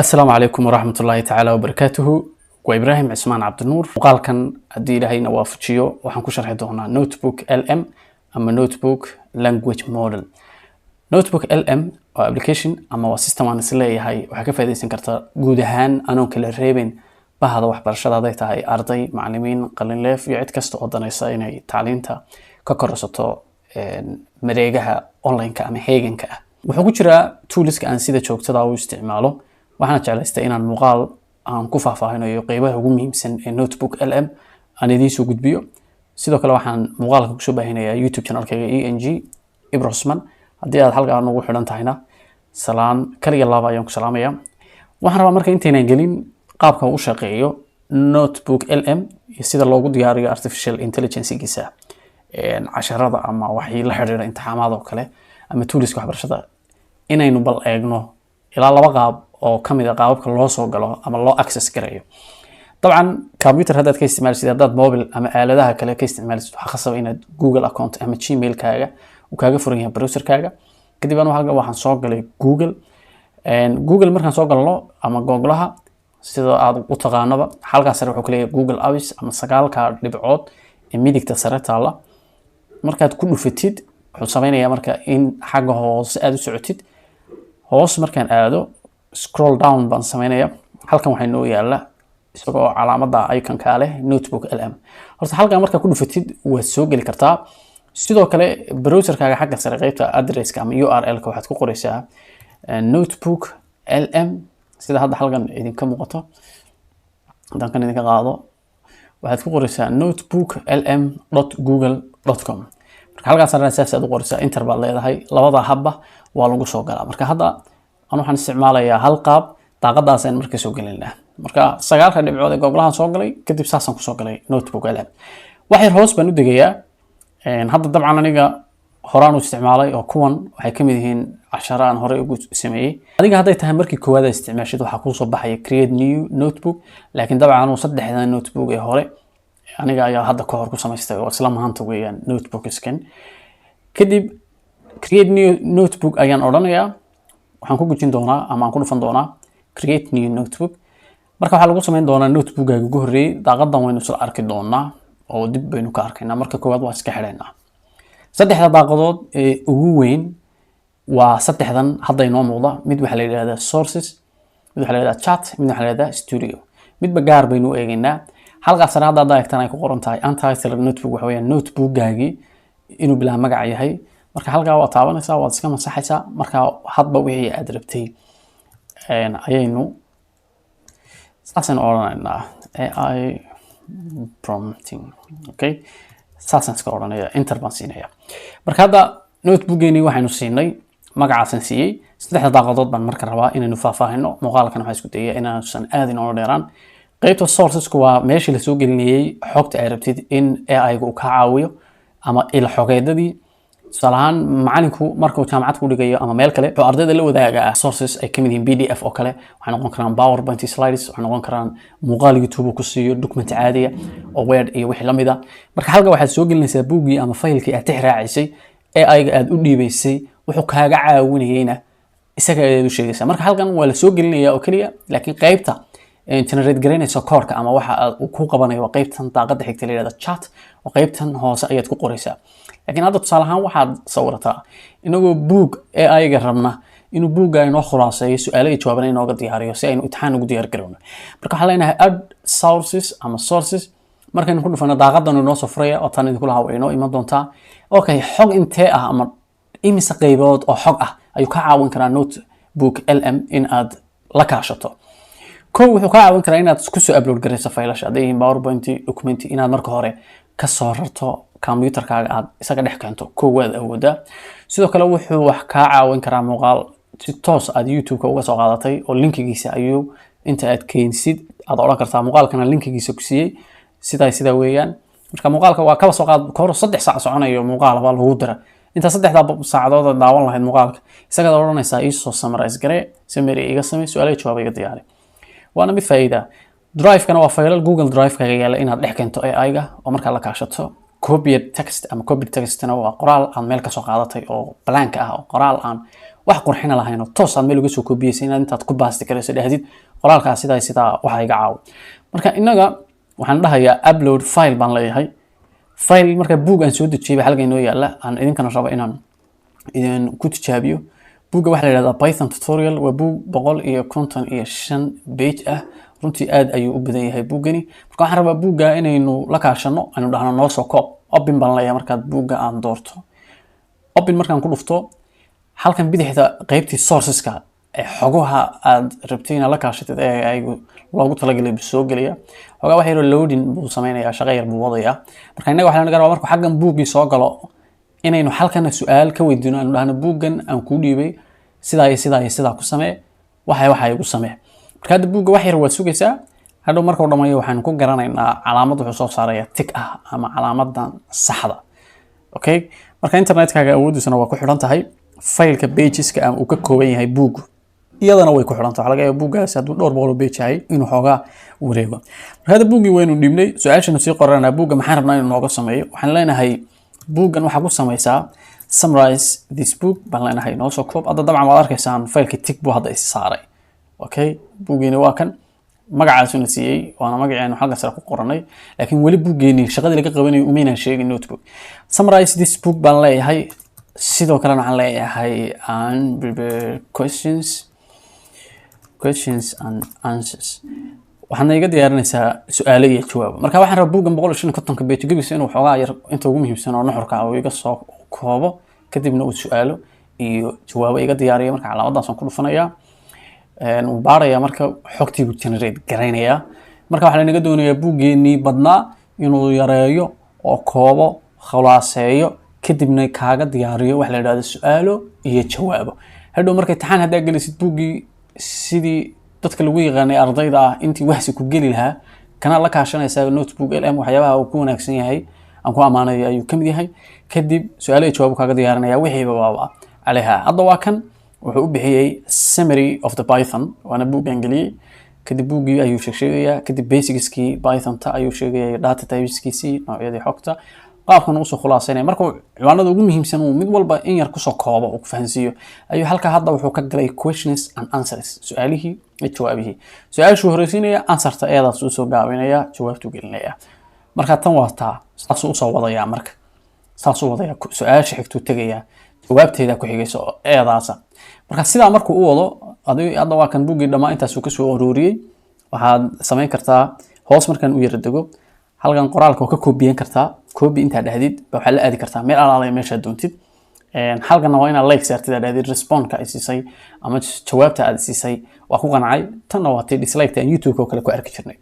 Asalaamu calaykum waraxmat ullaahi tacaala wabarakaatuhu. Waa Ibraahim Cismaan Cabdinuur. Muuqaalkan, haddii Ilaahayna waafajiyo, waxaan ku sharxi doonaa Notebook LM ama Notebook Language Model. Notebook LM waa application ama waa system aan is leeyahay waxaa ka faa'iidaysan kartaa guud ahaan, anoon kala reebin, bahda waxbarashada, hadday tahay arday, macallimiin, qalinleef iyo cid kasta oo danaysa inay tacliinta ka kororsato mareegaha online-ka ama heeganka ah. Wuxuu ku jiraa toolska aan sida joogtada u isticmaalo. Waxaana jeclaystay inaan muuqaal aan ku faahfaahinayo qeybaha ugu muhiimsan ee Notebook LM aan idiin soo gudbiyo. Sidoo kale waxaan muuqaalka kusoo baahinayaa YouTube channelkayga ENG Ibrosman. Haddii aad halkaa nagu xidhan tahayna, salaan kaliya laaba ayaan ku salaamaya. Waxaan rabaa marka, intaynan gelin qaabka uu u shaqeeyo Notebook LM iyo sida loogu diyaariyo artificial intelligencegiisa casharada ama waxii la xiriira imtixaamaad oo kale ama toolska waxbarashada, inaynu bal eegno ilaa laba qaab oo kamid a qaababka loo soo galo ama loo access garayo. Dabcan computer haddaad ka isticmaalisid, haddaad mobile ama aaladaha kale ka isticmaalisid, waxaa khasaba inaad Google account ama Gmailkaaga uu kaaga furan yahay browserkaaga. Kadib anu halkan waxaan soo galay Google. Google markaan soo galno ama Googlaha sida aad u taqaanaba, halkaas sare wuxuu ku leeyahay Google Apps ama sagaalka dhibcood ee midigta sare taalla. Markaad ku dhufatid, wuxuu sameynayaa marka in xagga hoose aad u socotid. Hoos markaan aado, scroll down baan sameynaya. Halkan waxaa inoo yaala, isagoo calaamada iconka leh, Notebook LM. Horta halkan markaa ku dhufatid waad soo geli kartaa. Sidoo kale browserkaaga xagga sare qeybta addresska ama URL-ka waxaad ku qoreysaa Notebook LM, sida hadda halkan idinka muuqato. Haddaan kan idinka qaado, waxaad ku qoreysaa notebooklm.google.com. Marka halkaas sarena saas aad u qoreysaa, enter baad leedahay. Labada habba waa lagu soo galaa. Marka hadda an waxaan isticmaalayaa hal qaab, daaqadaasaan marka soo gelinaa. Marka sagaalka dhibcood ee Googlahan soo galay, kadib saasaan kusoo galay Notebook LM. Wax yar hoos baan u degayaa. Hadda dabcan aniga horaan u isticmaalay oo kuwan waxay ka mid yihiin casharo aan horey ugu sameeyey. Adiga hadday tahay markii koowaad aad isticmaashid, waxaa kuusoo baxaya "create new notebook". Laakiin dabcan anuu saddexda notebook ee hore aniga ayaa hadda ka hor ku samaystay oo isla maanta weeyaan notebookskan. Kadib "create new notebook" ayaan odhanayaa. Waxaan ku gujin doonaa ama aan ku dhufan doonaa "create new notebook". Marka waxaa lagu samayn doonaa notebookaaga ugu horreeyey. Daaqadan waynu isla arki doonaa oo dib baynu ka arkaynaa. Marka koowaad waa iska xidhaynaa. Saddexda daaqadood ee ugu weyn waa saddexdan hadda inoo muuqda. Mid waxaa la yidhahdaa sources, mid waxaa la yidhahdaa chat, mid waxaa la yidhahdaa studio. Midba gaar baynu u eegaynaa. Halkaas sare hadda hadda eegtaan ay ku qoran tahay "untitled notebook", waxa weeyaan notebookgaagii inuu bilaa magac yahay. Marka halkaa waad taabanaysaa, waad iska masaxaysaa. Marka hadba wixii aad rabtay ayaynu saasaynu odhanaynaa, "AI prompting". Okay, saasaan iska odhanaya, enter baan siinaya. Marka hadda notebookgeeni waxaynu siinay magacaasaan siiyey. Saddexda daaqadood baan marka rabaa inaynu faahfaahino. Muuqaalkan waxaa isku dayaya inaasan aad inoola dheeraan. Qaybta sourcesku waa meeshii lasoo gelinayey xogta ay rabtid in AI-ga uu kaa caawiyo ama il xogeedadii. Tusaale ahaan, macalinku markuu jaamacad ku dhigayo ama meel kale, wuxuu ardayda la wadaagaa sources ay kamid yihiin PDF oo kale, waxay noqon karaan PowerPoint slides, waxay noqon karaan muuqaal YouTube ku siiyo, document caadiya oo Word iyo wixii lamid ah. Marka halka waxaad soo gelinaysaa buuggii ama faylkii aad tix raacisay, AI-ga aad u dhiibaysay, wuxuu kaaga caawinayeyna isaga ayaad u sheegaysaa. Marka halkan waa la soo gelinaya oo keliya, laakiin qaybta generate garaynaysa koodhka ama waxa aad uu ku qabanayo waa qaybtan daaqada xigta la yihahdo chat, oo qaybtan hoose ayaad ku qoraysaa. Laakiin hadda tusaale ahaan waxaad sawirataa inagoo buug AI-ga rabna inuu buugga inoo khulaaseeyo, su-aalo iyo jawaabana inooga diyaariyo si aynu imtixaan ugu diyaar garowno. Marka waxaan leenahay "add sources" ama sources. Markaynu ku dhufano, daaqadan inoo soo furaya oo tan idinku lahaa way inoo iman doontaa. Okay, xog intee ah ama imise qaybood oo xog ah ayuu ka caawin karaa Notebook LM in aad la kaashato? Kow, wuxuu kaa caawin karaa inaad kusoo upload garayso faylasha, hadday yihiin PowerPoint, document, inaad marka hore kasoo rarto computerkaaga, aad isaga dhex keento. Kow, waad awoodaa. Sidoo kale wuxuu wax kaa caawin karaa muuqaal si toos aad YouTube-ka uga soo qaadatay oo linkigiisa ayuu inta aad keensid aad odhan kartaa, "Muuqaalkana linkigiisa ku siiyey, sidaa sidaa weeyaan." Marka muuqaalka waa kaba soo qaad kahor 3 saac soconayo muuqaal baa lagu dira. Inta saddexdaa saacadood aad daawan lahayd muuqaalka, isagaad odhanaysaa, "Iisoo summarize garee, summary iga samey, su-aalaha jawaaba iga diyaari." Waana mid faa'iida. Drive-kana waa faylal Google Drive-kaga yaala inaad dhex keento AI-ga oo markaa la kaashato. Copied text ama copied textna waa qoraal aad meel kasoo qaadatay oo blank ah, oo qoraal aan Wax qurxina lahayn oo toos aad meel uga soo koobiyeysa inaad intaad ku paste karayso dhahdid qoraalkaas sidaa sidaa waxa iga caawo. Marka innaga waxaan dhahayaa upload file baan leeyahay. File marka buug aan soo dejiyay baa halkan inoo yaalla, aan idinkana rabo inaan idin ku tijaabiyo. Buugga waxaa la yidhahdaa Python Tutorial. Waa buug 155 page ah. Runtii aad ayuu u badan yahay buuggani. Marka waxaan rabaa buugga inaynu la kaashano, aynu dhahno noo soo koob. Open baan leeyahay. Markaad buugga aan doorto, open markaan ku dhufto, halkan bidixda qeybtii sourceska ee xogaha aad rabtay inaad la kaashatid ee ay loogu talagalay buu soo gelaya. Xogaa wax yaroo loading buu sameynayaa, shaqo yar buu wadayaa. Marka innaga waxaa laga rabaa markuu xaggan buuggii soo galo inaynu halkana su-aal ka weydiino, aynu dhahno buuggan aan kuu dhiibay sidaa iyo sidaa iyo sidaa ku samee, waxa igu samee. Marka hadda buugga wax yar waad sugaysaa. Hadhow markuu dhamayo waxaanu ku garanaynaa calaamad wuxuu soo saaraya tick ah ama calaamadan saxda. Okay, marka internetkaaga awoodiisuna waa ku xidhan tahay, faylka pageska ama uu ka kooban yahay buuggu iyadana way ku xidhan tahay. Waxaa laga yaabaa buuggaasi hadduu dhowr boqol oo page yahay inuu xoogaa wareego. Marka hadda buuggii waynu dhiibnay, su-aashanu sii qoranaa. Buugga maxaan rabnaa inuu nooga sameeyo? Waxaan leenahay buuggan waxaa ku samaysaa summarize this book baan leenahay, noo soo koob. Hadda dabcan waad arkaysaan faylkii tick buu hadda is saaray. Okay, buuggiini waa kan, magacaasuna siiyey, waana magaceenu xagga sare ku qoranay, laakiin weli buuggeeni shaqadii laga qabanayo umaynaan sheegin. Notebook summarize this book baan leeyahay. Sidoo kalena waxaan leeyahay and prepare questions and answers. Waxaadna iga diyaarinaysaa su-aalo iyo jawaabo. Marka waxaan rabaa buuggan 155-ka page gebiisa inuu xoogaa yar inta ugu muhiimsan oo nuxurka ah uu iga soo koobo, kadibna uu su-aalo iyo jawaabo iga diyaariyo. Marka calaamadaasaan ku dhufanayaa, wuu baarayaa, marka xogtii buu generate garaynayaa. Marka waxaa lanaga doonayaa buuggeenii badnaa inuu yareeyo oo koobo, khulaaseeyo, kadibna kaaga diyaariyo wax la yidhahdo su-aalo iyo jawaabo. Hadhow marka imtixaan haddaa gelisid, buuggii sidii dadka lagu yaqaanay ardayda ah intii wahsi ku geli lahaa kana la kaashanaysaa. Notebook LM waxyaabaha uu ku wanaagsan yahay aan ku ammaanayo ayuu kamid yahay. Kadib su-aalo iyo jawaabo kaaga diyaarinaya, wixiiba waaba calayha. Hadda waa kan, wuxuu u bixiyey summary of the Python, waana buuggan geliyey. Kadib buuggii ayuu sheegsheegayaa, kadib basicskii Pythonta ayuu sheegaya, data typeskiisii, noocyadii xogta, qaabkan usoo khulaasaynaya. Markuu ciwaanada ugu muhiimsan uu mid walba in yar kusoo koobo uu ku fahansiiyo ayuu halkaa hadda wuxuu ka galay questions and answers, su-aalihii iyo jawaabihii. Su-aashuu horeysiinaya, answerta eedaas usoo gaabinaya, jawaabtuu gelinaya. Marka tan waa taa, saasuu usoo wadayaa. Marka saasuu wadaya, su-aasha xigtuu tegayaa, jawaabteeda ku xigaysa oo eedaasa. Marka sidaa markuu u wado adi hadda waa kan buuggii dhammaa intaasuu kasoo ururiyey. Waxaad samayn kartaa hoos markaan u yara dego, halkan qoraalka waa ka koobiyan kartaa. Copy intaa dhahdid ba waxaad la aadi kartaa meel alaalaya meeshaad doontid. Halkanna waa inaad like saartid, aad dhahdid respondka ay siisay ama jawaabta aad siisay waa ku qancay. Tanna waa tii dislike aan YouTube oo kale ku arki jirnay.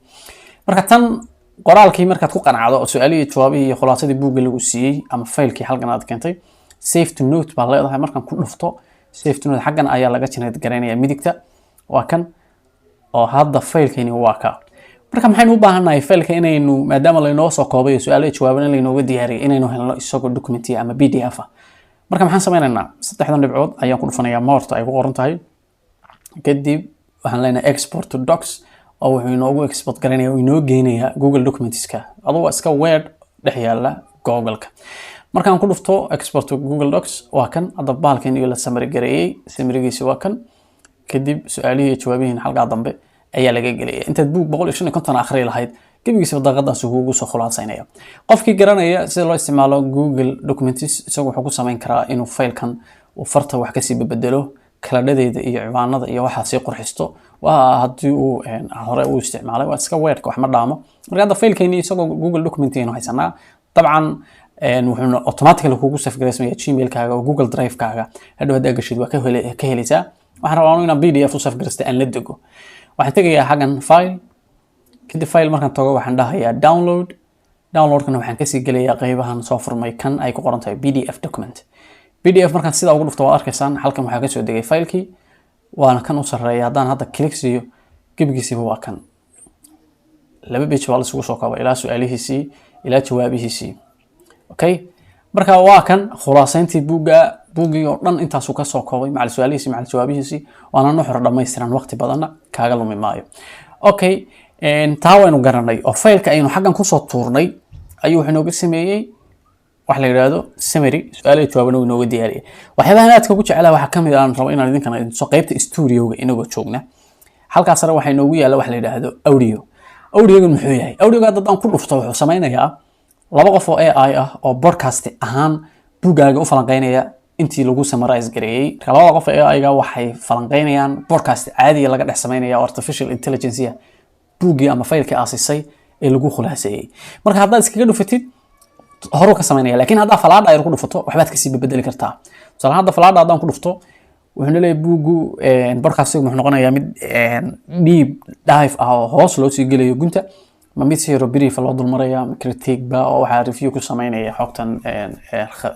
Marka tan qoraalkii markaad ku qancdo oo su-aalihii, jawaabihii iyo khulaasadii buugga lagu siiyey ama faylkii halkan aad keentay, save to note baad leedahay. Markaan ku dhufto save to note, xaggan ayaa laga generate garaynaya midigta. Waa kan oo hadda faylkani waa ka. Marka maxaynu u baahannahay? Faylka inaynu, maadaama laynoo soo koobay su-aalo iyo jawaabana laynooga diyaariyay, inaynu helno isagoo documentiya ama PDF ah. Marka maxaan sameynaynaa? Saddexdan dhibcood ayaan ku dhufanayaa, more-ta ay ku qoran tahay. Kadib waxaan leenahay export to docs, oo wuxuu inoogu export garaynaya oo inoo geynayaa Google Documentska, adoo iska Word dhex yaala Google-ka. Markaan ku dhufto export to Google Docs, waa kan hadda bahalkan iyo la summary gareeyey, summary-giisi waa kan. Kadib su-aalihii iyo jawaabihiin halkaa dambe ayaa laga gelaya. Intaad buug 155 akhri lahayd, gebigiisaba daaqadaas kugu soo khulaasaynaya. Qofkii garanaya sida loo isticmaalo Google Documents, isagu wuxuu ku samayn karaa inuu faylkan uu farta wax kasii bedelo, kaladhadeeda iyo ciwaanada iyo waxaa sii qurxisto. Waa haddii uu hore u isticmaalay, waa iska Wordka, wax ma dhaamo. Marka hadda faylkeeni isagoo Google Document aynu haysanaa. Dabcan wuxuuna automatically kugu save garaysmaya Gmailkaaga oo Google Drive-kaaga. Hadhow haddaa gashid waa ka helaysaa. Waxaan rabaa inaan PDF u save garaysta aan la dego. Waxaan tegayaa xaggan file. Kadib file markaan tago, waxaan dhahayaa download. Downloadkana waxaan kasii gelayaa qeybahan soo furmay kan ay ku qoran tahay PDF document. PDF markaan sidaa ugu dhufto, waad arkaysaan halkan waxaa kasoo degay faylkii, waana kan u sarreeya. Haddaan hadda click siiyo, gebigiisiiba waa kan, laba page baa la isugu soo koobay, ilaa su-aalihiisii ilaa jawaabihiisii. Okay, marka waa kan khulaasayntii buugga. Buuggii oo dhan intaasuu kasoo koobay, macal su-aalihiisii, macal jawaabihiisii, waana nuxur dhammaystiran, waqti badanna kaaga lumi maayo. Okay, taa waynu garanay oo faylka aynu xaggan kusoo tuurnay ayuu wuxuu inooga sameeyey. Wax la yidhaahdo summary, su-aalaha jawaabana uu inooga diyaariyay. Waxyaabahan aadka ugu jecelaha waxaa kamid ah aan rabo inaan idinkana idin tuso qaybta studioga inagoo joogna. Halkaas sare waxaa inoogu yaalla wax la yidhaahdo audio. Audiogan muxuu yahay? Audioga haddaan ku dhufto, wuxuu sameynayaa laba qof oo AI ah oo podcast ahaan buggaaga u falanqeynaya intii lagu summarize gareeyey. Marka labada qof ee AI-ga waxay falanqeynayaan podcast caadiga laga dhex sameynaya oo artificial intelligence ah buggii ama faylkii aasisay ee lagu khulaaseeyey. Marka haddaad iskaga dhufatid, horuu ka sameynaya, laakiin haddaa falaadha ayar ku dhufato, waxbaad kasii bedeli kartaa. Tusaale, hadda falaadha haddaan ku dhufto, wuxuuna leeyahay buuggu podcastigu muxuu noqonayaa mid deep dive ah oo hoos loo sii gelayo gunta, ma mid si yaro brief loo dulmaraya, ma critique ba oo waxaa review ku sameynaya xogtan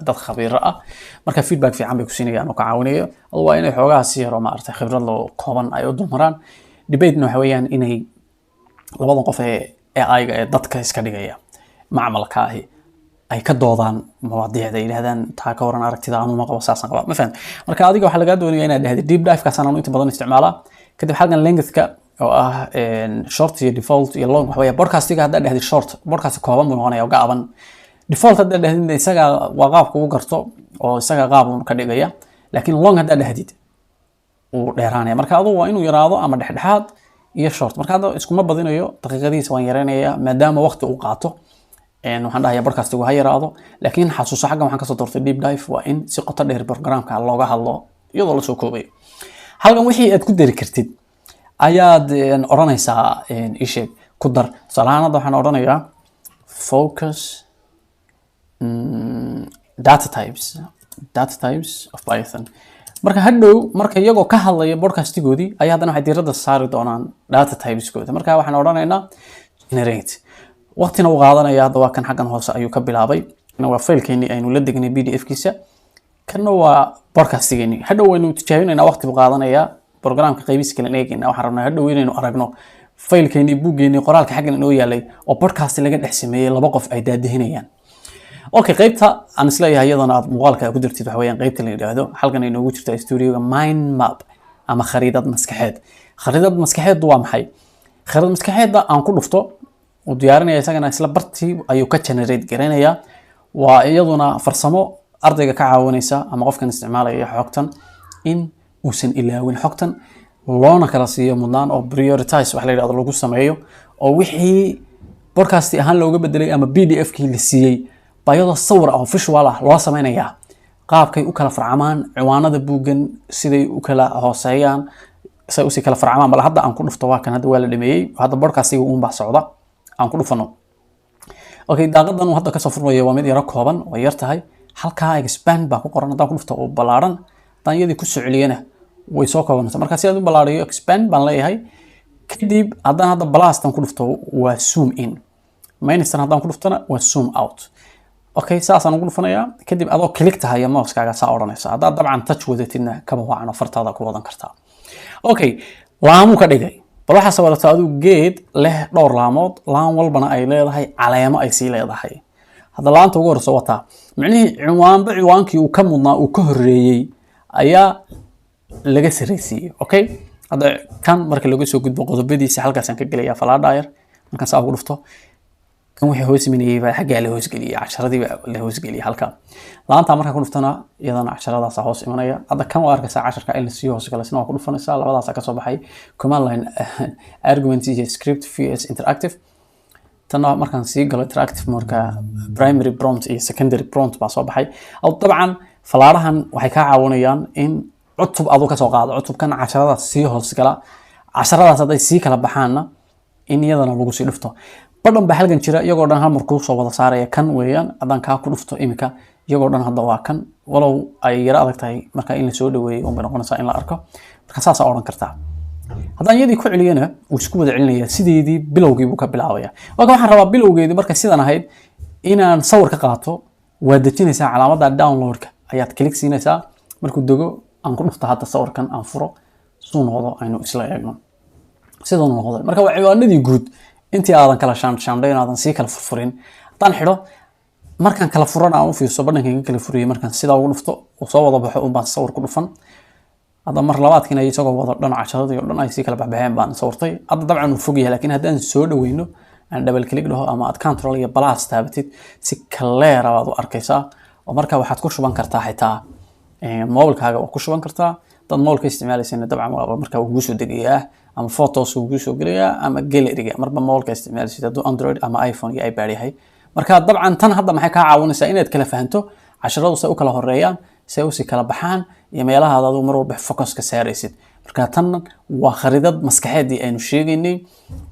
dad khabiiro ah? Marka feedback fiican bay ku siinayaan oo ka caawinayo. Adu waa inay xoogaha si yaro maaragtay khibrad loo kooban ay u dulmaraan. Debatena waxa weeyaan inay labadan qof ee AI-ga ee dadka iska dhigaya macmalka ahi ay ka doodaan mawaadiicda, yidhahdaan taa ka waran, aragtida anu ma qabo, saasaan qaba, ma fahamta? Marka adiga waxaa lagaa doonaya inaad dhahdo deep dive-kaasaan anu inta badan isticmaalaa. Kadib xaggan lengthka oo ah short iyo default iyo long, waxa weeye podcastiga haddaad dhahdid short, podcast kooban buu noqonaya oo gaaban. Default haddaad dhahdid, isaga waa qaabka ugu garto oo isaga qaab uun ka dhigaya, laakiin long haddaad dhahdid wuu dheeraanaya. Marka adugu waa inuu yaraado ama dhexdhexaad iyo short. Marka hadda iskuma badinayo, daqiiqadiisa waan yareynaya maadaama waqti uu qaato. Waxaan dhahayaa podcastigu ha yaraado, laakiin xasuuso xaggan waxaan kasoo doortay deep dive, waa in si qoto dheer programka looga hadlo iyadoo lasoo koobayo. Halkan wixii aad ku dari kartid ayaad odhanaysaa isheeg ku dar. Tusaale ahaan, hadda waxaan odhanayaa focus data types of Python. Marka hadhow marka iyagoo ka hadlaya podcastigoodii ayaa haddana waxay diiradda saari doonaan data typeskooda. Marka waxaan odhanaynaa generate. Waqtina uu qaadanaya. Hadda waa kan, xaggan hoose ayuu ka bilaabay. Waa faylkeenii aynu la degnay PDF-kiisa, kanna waa podcastigeeni. Hadhow waynu tijaabinaynaa, waqti buu qaadanayaa. Programka qaybihiisa kale eegayna. Waxaan rabnaa hadhow inaynu aragno faylkeenii, buuggeenii, qoraalka xaggan inoo yaalay oo podcast laga dhex sameeyey, laba qof ay daadihinayaan. Okay, qaybta aan isleeyahay iyadana aad muuqaalka ku dirtid waxa weeyaan qaybta la yidhaahdo halkan ay noogu jirta studioga, mind map ama khariidad maskaxeed. Khariidad maskaxeeddu waa maxay? Khariidad maskaxeedda aan ku dhufto, uu diyaarinaya isagana, isla bartii ayuu ka generate garanayaa. Waa iyaduna farsamo ardayga ka caawinaysa ama qofkan isticmaalaya xogtan in uusan ilaawin xogtan, loona kala siiyo mudnaan oo prioritize wax la yidhahdo lagu sameeyo, oo wixii podcast ahaan looga bedelay ama PDF kii la siiyey baa iyadoo sawir ah oo visual ah loo sameynayaa, qaabkay u kala farcamaan ciwaanada buuggan, siday u kala hooseeyaan, say usii kala farcamaan. Bal hadda aan ku dhufto. Waa kan, hadda waa la dhameeyey. Hadda podcastiga uun baa socda. Aan ku dhufano. Okay, daaqadan uu hadda kasoo furmayo waa mid yaro kooban, way yar tahay. Halkaa expand baa ku qoran. Haddaan ku dhufto, oo ballaaran. Haddaan iyadii kusoo celiyana, way soo koobanaysaa. Marka si aad u ballaariyo, expand baan leeyahay. Kadib haddaan hadda plustan ku dhufto, waa zoom in. Minustan haddaan ku dhuftona, waa zoom out. Okay, saasaan ugu dhufanayaa. Kadib adoo click tahaya mousekaaga saa odhanaysa. Haddaad dabcan touch wadatidna, kaba wacan oo fartaada ku wadan kartaa. Okay, laamuu ka dhigay. Bal waxaa sawirataa adigu geed leh dhowr laamood, laan walbana ay leedahay caleemo ay sii leedahay. Hadda laanta ugu horeysa wataa, micnihii ciwaanba ciwaankii uu ka mudnaa, uu ka horreeyey ayaa laga sarreysiiyey. Okay, hadda kan marka laga soo gudbo qodobadiisa, halkaasaan ka gelayaa falaadha yar. Markaan saa ugu dhufto, kan wixii hoos imanayay baa xaggaa la hoosgeliyey, casharadii baa la hoosgeliyey halkaa. Laantaa markaa ku dhuftana, iyadana casharadaasa hoos imanaya. Hadda kan waa arkaysaa casharka in lasii hoos gala, isna waa ku dhufanaysaa. Labadaasaa kasoo baxay command line arguments iyo script vs interactive. Tanna markaan sii galo interactive, marka primary prompt iyo secondary prompt baa soo baxay. Dabcan falaarahan waxay kaa caawinayaan in cutub adu kasoo qaado, cutubkan casharadaas sii hoos gala, casharadaas hadday sii kala baxaanna in iyadana lagu sii dhufto. Badhan baa halgan jira, iyagoo dhan hal mar kuu soo wada saaraya. Kan weeyaan, haddaan kaa ku dhufto imika, iyagoo dhan hadda waa kan. Walow ay yaro adag tahay marka in la soo dhaweeyo unbay noqonaysaa in la arko. Marka saasaa odhan kartaa. Haddaan iyadii ku celiyana, wuu isku wada celinaya, sideedii bilowgii buu ka bilaabaya. Marka waxaan rabaa bilowgeedii marka sidan ahayd inaan sawir ka qaato. Waad dejinaysaa, calaamadda downloadka ayaad click siinaysaa. Markuu dego, aan ku dhufto hadda sawirkan, aan furo, suu noqdo aynu isla eegno. Siduu noqday marka waa ciwaanadii guud intii aadan kala shaandhayn, aadan sii kala furfurin. Haddaan xidho, markaan kala furana aan u fiirso badhankan ka kala furiyay, markaan sidaa ugu dhufto uu soo wada baxo, un baan sawir ku dhufan. Hadda mar labaadkiina isagoo wada dhan, casharadii oo dhan ay sii kala baxbaxeen baan sawirtay. Hadda dabcan uu fog yahay, laakiin haddaan soo dhaweyno Aan double click dhaho ama aad Control iyo plus taabatid, si clear baad u arkaysaa. Oo marka waxaad ku shuban kartaa xitaa mobilkaaga waa ku shuban kartaa. Dad mobilka isticmaalaysana dabcan waaba markaa wuu kugu soo degayaa, ama photos wuu kugu soo gelayaa ama galleryga, marba mobilka isticmaalaysid, hadduu Android ama iPhone iyo iPad yahay. Marka dabcan tan hadda maxay kaa caawinaysaa? Inaad kala fahanto casharadu say u kala horeeyaan, say usii kala baxaan iyo meelahaad adigu mar walba focuska saaraysid. Marka tan waa khariidad maskaxeedii aynu sheegaynay,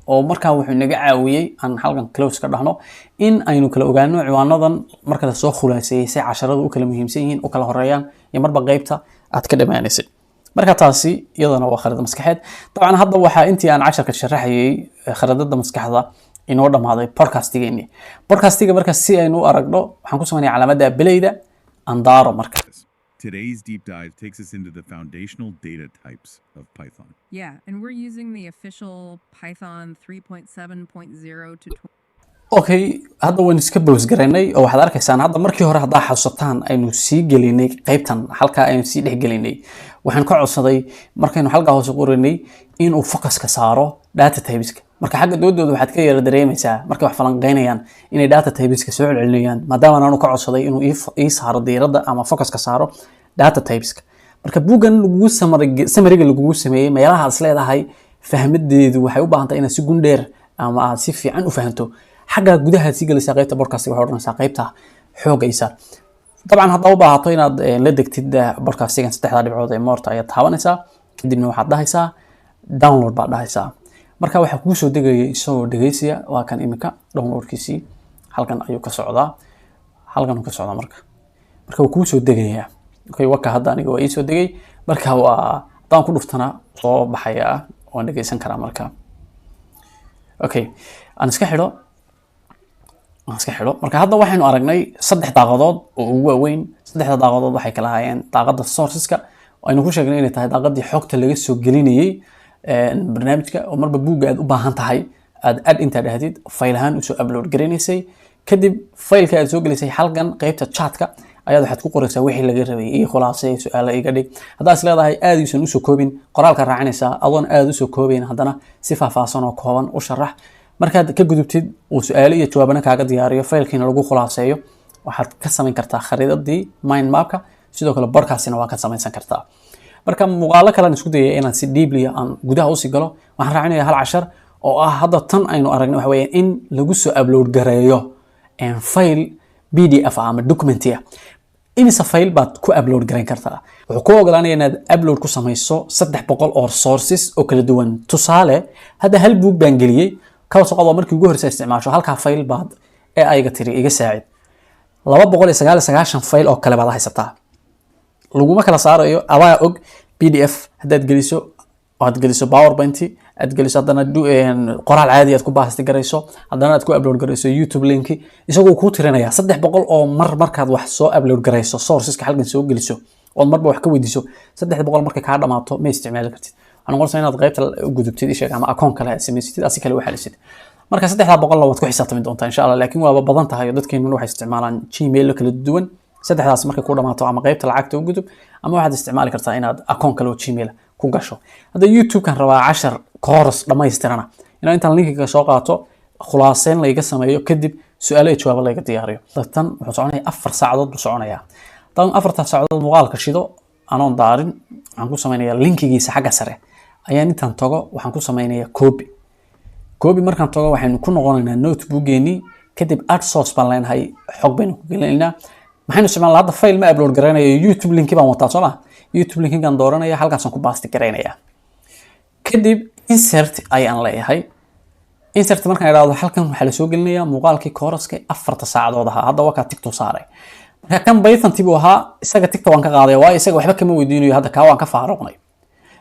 oo markaa wuxuu naga caawiyey aan halkan close ka dhahno in aynu kala ogaano ciwaanadan marka lasoo khulaaseeyey say casharadu u kala muhiimsan yihiin, u kala horeeyaan iyo marba qeybta aad ka dhamaanaysid. Marka taasi iyadana waa khariidad maskaxeed. Dabcan hadda waxaa intii aan casharka sharaxayay khariidada maskaxda inoo dhammaaday podcastigeeni. Podcastiga marka si aynu u aragno, waxaan ku sameynaya calaamadda belayda andaaro marka. Today's deep dive takes us into the foundational data types of Python. Yeah, and we're using the official Python 3.7.0 tutorial. Okay, hadda waynu iska pause garaynay oo waxaad arkaysaan hadda markii hore, haddaa xasuusataan, aynu sii gelinay qaybtan, halkaa aynu sii dhex gelinay. Waxaan ka codsaday markaynu halkaa hoose qoranay inuu focuska saaro data typeska. Marka xagga doodooda waxaad ka yara dareemaysaa markay wax falanqeynayaan inay data typeska soo celcelinayaan, maadaama aanu ka codsaday inuu ii saaro diiradda ama focuska saaro data typeska. Marka buuggan lagugu summary-ga lagugu sameeyey, meelaha aad is leedahay fahmadeedu waxay u baahan tahay inaad si gundheer ama aad si fiican u fahanto, xagga gudaha aad sii gelaysaa qaybta podcast. Waxay odhanaysaa qaybta xoogga isaar. Dabcan haddaa u baahato inaad la degtid podcastigan, saddexda dhibcood ee more-ta ayaad taabanaysaa, kadibna waxaad dhahaysaa download baad dhahaysaa. Marka waxaa kugu soo degaya isagoo dhegeysiya. Waa kan iminka downloadkiisii halkan ayuu ka socdaa, halkan uu ka socdaa. Marka wuu kuu soo degayaa. Okay, waka hadda aniga waa ii soo degay. Marka waa haddaan ku dhuftana soo baxayaa, waan dhegeysan karaa. Marka okay, aan iska xidho, aan iska xidho. Marka hadda waxaynu aragnay saddex daaqadood oo ugu waaweyn. Saddexda daaqadood waxay kala ahaayeen daaqadda sourceska, oo aynu ku sheegnay inay tahay daaqadii xogta laga soo gelinayey barnaamijka, oo marba buugga aad u baahan tahay aad add intaa dhahdid fayl ahaan usoo upload garanaysay. Kadib faylka aad soo gelisay halkan qaybta chatka ayaad waxaad ku qoraysaa wixii laga rabay: iyo khulaasay, su-aalo iga dhig. Haddaa is leedahay aad uusan usoo koobin, qoraalka raacinaysaa adoon aad usoo koobayn, haddana si faahfaahsan oo kooban u sharax. Markaad ka gudubtid, uu su-aalo iyo jawaabana kaaga diyaariyo, faylkiina lagu khulaaseeyo, waxaad ka samayn kartaa khariidadii mind mapka. Sidoo kale podcast-ina waa ka samaysan kartaa. Marka muuqaalo kalean isku dayay inaan si deeply aan gudaha usii galo. Waxaan raacinaya hal cashar oo ah hadda tan aynu aragnay, waxa weeye in lagu soo upload gareeyo file PDF ah ama documenti ah. Imise file baad ku upload garayn kartaa? Wuxuu ku ogolaanaya inaad upload ku samayso 300 oo sources oo kala duwan. Tusaale, hadda hal buug baan geliyey. Kaba soo qaad waa markii ugu horreysa isticmaasho, halkaa file baad AI-ga tiri iga saacid. 299 file oo kale baad haysataa, laguma kala saarayo, adaa og. PDF haddaad geliso, aad geliso PowerPoint, aad geliso haddana qoraal caadi aad ku paste garayso, haddana aad ku upload garayso YouTube linki, isagoo kuu tirinaya 300 oo mar. Markaad wax soo upload garayso, sourceska halkan soo geliso ood marba wax ka weydiiso, 300 markay kaa dhamaato ma isticmaali kartid. Waxaa noqonaysaa inaad qaybta u gudubtid isheeg ama akoon kale aad samaysatid, asi kale u xalisid. Marka saddexdaa boqolna waad ku xisaabtami doontaa insha Allah, laakiin waaba badan tahay oo dadkeenuna waxay isticmaalaan Gmail kala duwan. Saddexdaas markay ku dhamaato, ama qaybta lacagta u gudub ama waxaad isticmaali kartaa inaad akoon kale oo Gmail ku gasho. Hadda YouTube-kan rabaa cashar course dhammaystirana inaan intaan linkiga soo qaato, khulaaseyn layga sameeyo, kadib su-aalo iyo jawaabo layga diyaariyo. Tan wuxuu soconaya 4 saacadood buu soconayaa. Haddaan afartaa saacadood muuqaalka shido anoon daarin, waxaan ku sameynayaa linkigiisa xagga sare ayaan intaan tago waxaan ku sameynayaa copy. Copy markaan tago, waxaynu ku noqonaynaa notebookgeenii. Kadib add source baan leenahay, xog baynu ku gelinaynaa. Maxaynu isticmaalnaa hadda? File ma upload garaynayo, YouTube linki baan wataa, soo ma? YouTube linkigaan dooranaya, halkaasaan ku paste garaynaya. Kadib insert ayaan leeyahay. Insert markaan idhaahdo, halkan waxaa lasoo gelinayaa muuqaalkii course-ka 4ta saacadood ahaa. Hadda waa kaa tick-to saaray. Marka kan Python buu ahaa, isaga tick-ta waan ka qaadaya, waayo isaga waxba kama weydiinayo hadda, kaa waan ka faaruqnay.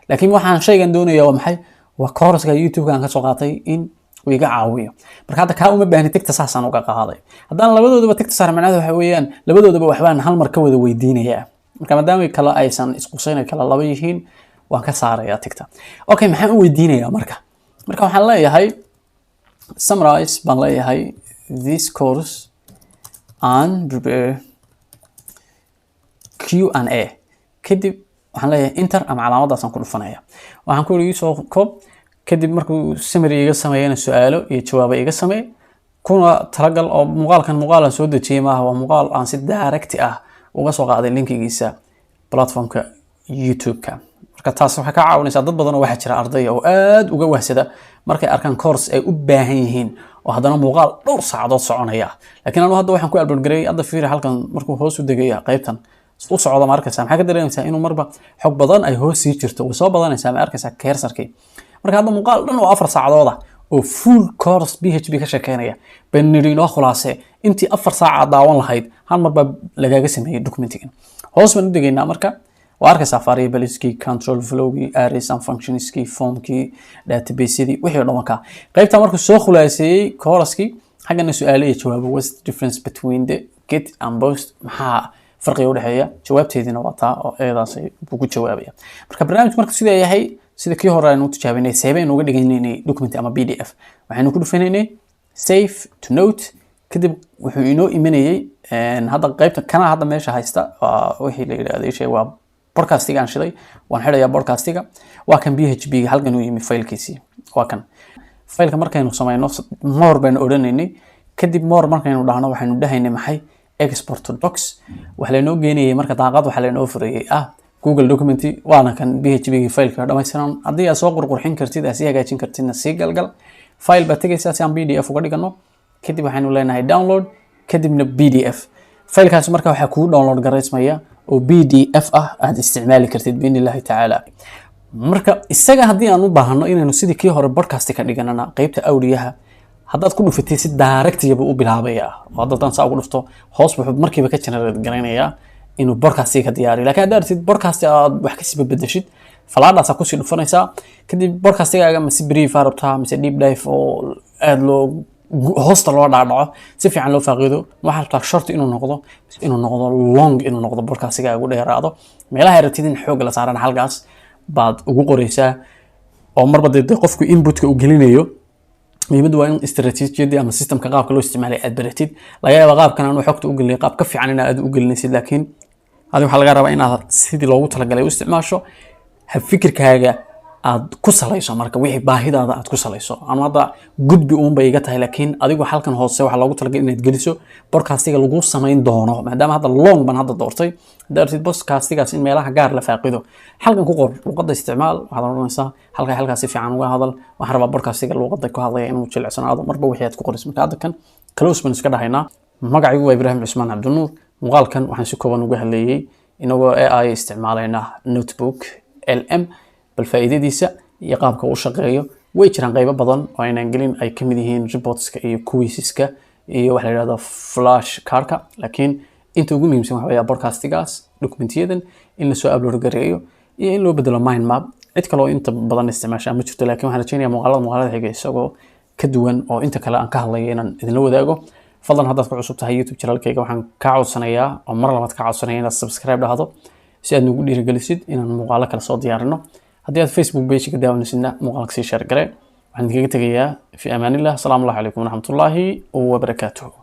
Laakiin waxaan shaygan doonaya waa maxay? Waa course-ka YouTube-ka aan kasoo qaatay in uu iga caawiyo. Marka hadda kaa uma baahni, tick-ta saasaan uga qaaday. Haddaan labadoodaba tick-ta saar, macnaheedu waxa weeyaan labadoodaba waxbaan hal mar ka wada weydiinayaa. Marka maadaama kale aysan isqusayn, ay kala laba yihiin, waan ka saarayaa tick-ta. Okay, maxaan u weydiinayaa marka? Marka waxaan leeyahay summarize baan leeyahay this course and prepare Q and A. Kadib waxaan leeyahay enter ama calaamadaasaan ku dhufanaya. Waxaan ku yidhi soo koob. Kadib markuu summary iga sameeyana, su-aalo iyo jawaabo iga sameey. Kuna talagal oo muuqaalkan muuqaal aan soo dejiyey maaha, waa muuqaal aan si direct ah uga soo qaaday linkigiisa platformka YouTube-ka. Marka taas waxay ka caawinaysaa dad badan oo waxaa jira ardaya oo aad uga wahsada markay arkaan course ay u baahan yihiin oo haddana muuqaal dhowr saacadood soconaya. Laakiin anu hadda waxaan ku upload gareeyay, hadda fiiri halkan markuu hoos u degaya, qaybtan u socdo, ma arkaysaa? Maxaa ka dareemaysaa? Inuu marba xog badan ay hoos sii jirto, way soo badanaysaa, ma arkaysaa cursorkii? Marka hadda muuqaal dhan oo 4 saacadood ah oo full course PHP ka sheekeynaya baynu nidhi inoo khulaase. Intii 4 saac aad daawan lahayd, hal mar baa lagaaga sameeyey documentigan. Hoos baan u degaynaa. Marka waa arkaysaa variableskii, control flowgii, arrays and functionskii, formkii, databasedii, wixii oo dhan wakaa. Qaybta markuu soo khulaaseeyey coursekii, xaggana su-aalo iyo jawaabo: "What's the difference between the get and post?" Maxaa farqiga udhexeeya? Jawaabteediina waa taa oo eedaas buu ku jawaabaya. Marka barnaamijku marka sidaa yahay, sida kii hore aynu u tijaabinay, seebaynu uga dhiganaynay document ama PDF? Waxaynu ku dhufanaynay save to note. Kadib wuxuu inoo imanayay hadda qaybta kana. Hadda meesha haysta waa wixii la yidhahday shay, waa podcastiga aan shiday. Waan xidhayaa podcastiga. Waa kan PHP ga, halkan uu yimi faylkiisii, waa kan faylka. Markaynu samayno, more baynu odhanaynay. Kadib more markaynu dhahno, waxaynu dhahaynay maxay? Export to docs. Waxa laynoo geenayay marka daaqad waxaa laynoo furayay ah Google document. Waana kan PHP ga faylka dhammaystiran. Haddii aad soo qurqurxin kartid, aad sii hagaajin kartidna, sii galgal. File baad tegaysaa si aan PDF uga dhigano. Kadib waxaynu leenahay download, kadibna PDF. Faylkaasi marka waxaa kugu download garaysmaya oo PDF ah aad isticmaali kartid biidni Illaahi tacaala. Marka isaga haddii aan u baahano inaynu sidii kii hore podcast ka dhiganana, qeybta audioha haddaad ku dhufatay, si directiyaba u bilaabaya. Oo hadda haddaan saa ugu dhufto, hoos wuxuu markiiba ka generate garaynayaa inuu podcastiga ka diyaariyo. Laakiin haddaad aragtid podcast aad wax kasii bedeshid, falaadhaasaa kusii dhufanaysaa. Kadib podcastigaaga mise brief aa rabtaa, mise deep dive oo aad loo hoosta loo dhaadhaco, si fiican loo faaqiido? Waxaa rabtaa short inuu noqdo, mise inuu noqdo long, inuu noqdo podcastigaaga ugu dheeraado? Meelaha rabtid in xoogga la saarana halkaas baad ugu qoreysaa. Oo marba dee qofku inputka uu gelinayo, muhiimaddu waa in istaraatiijiyadii ama systemka qaabka loo isticmaalay aad baratid. Laga yaaba qaabkan aanu xogta u gelinay qaab ka fiican inaad u gelinaysid, laakiin adiga waxaa laga rabaa inaad sidii loogu talagalay u isticmaasho, ha fikirkaaga aad ku salayso. Marka wixii baahidaada aad ku salayso. Ama hadda gudbi uun bay iga tahay, laakiin adigu halkan hoose waxaa loogu talagalay inaad geliso podcastiga lagu samayn doono. Maadaama hadda long baan hadda doortay, haddaad aragtid podcastigaas in meelaha gaar la faaqido, halkan ku qor, luqadda isticmaal. Waxaad odhanaysaa halkaa halkaas si fiican uga hadal, waxaan rabaa podcastiga luqadda ku hadlaya inuu jilicsanaado, marba wixii aad ku qorayso. Marka hadda kan close baan iska dhahaynaa. Magacaygu waa Ibraahim Cusmaan Cabdinuur. Muuqaalkan waxaan si kooban uga hadlayay, inagoo AI isticmaalayna, Notebook LM, bal faa'iidadiisa iyo qaabka uu shaqeeyo. Way jiraan qaybo badan oo aynaan gelin, ay kamid yihiin reportska iyo quiziska iyo waxa la yidhahdo flash cardka, laakiin inta ugu muhiimsan waxa weeyaa podcastigaas, documentiyadan in lasoo upload gareeyo iyo in loo bedelo mind map. Cid kale oo inta badan isticmaashaa ma jirto, laakiin waxaan rajeynayaa muuqaalada xiga isagoo ka duwan oo inta kale aan ka hadlayo inaan idinla wadaago. Fadlan, haddaad ku cusub tahay YouTube channelkayga, waxaan kaa codsanayaa oo mar labaad kaa codsanaya inaad subscribe dhahdo si aad nugu dhiirigelisid inaan muuqaalo kale soo diyaarino. Haddii aad Facebook page ka daawanaysidna, muuqaalka sii share garee. Waxaan idinkaga tegayaa fi amaanillah. Asalaamu allahu calaykum waraxmatullaahi wabarakaatuhu.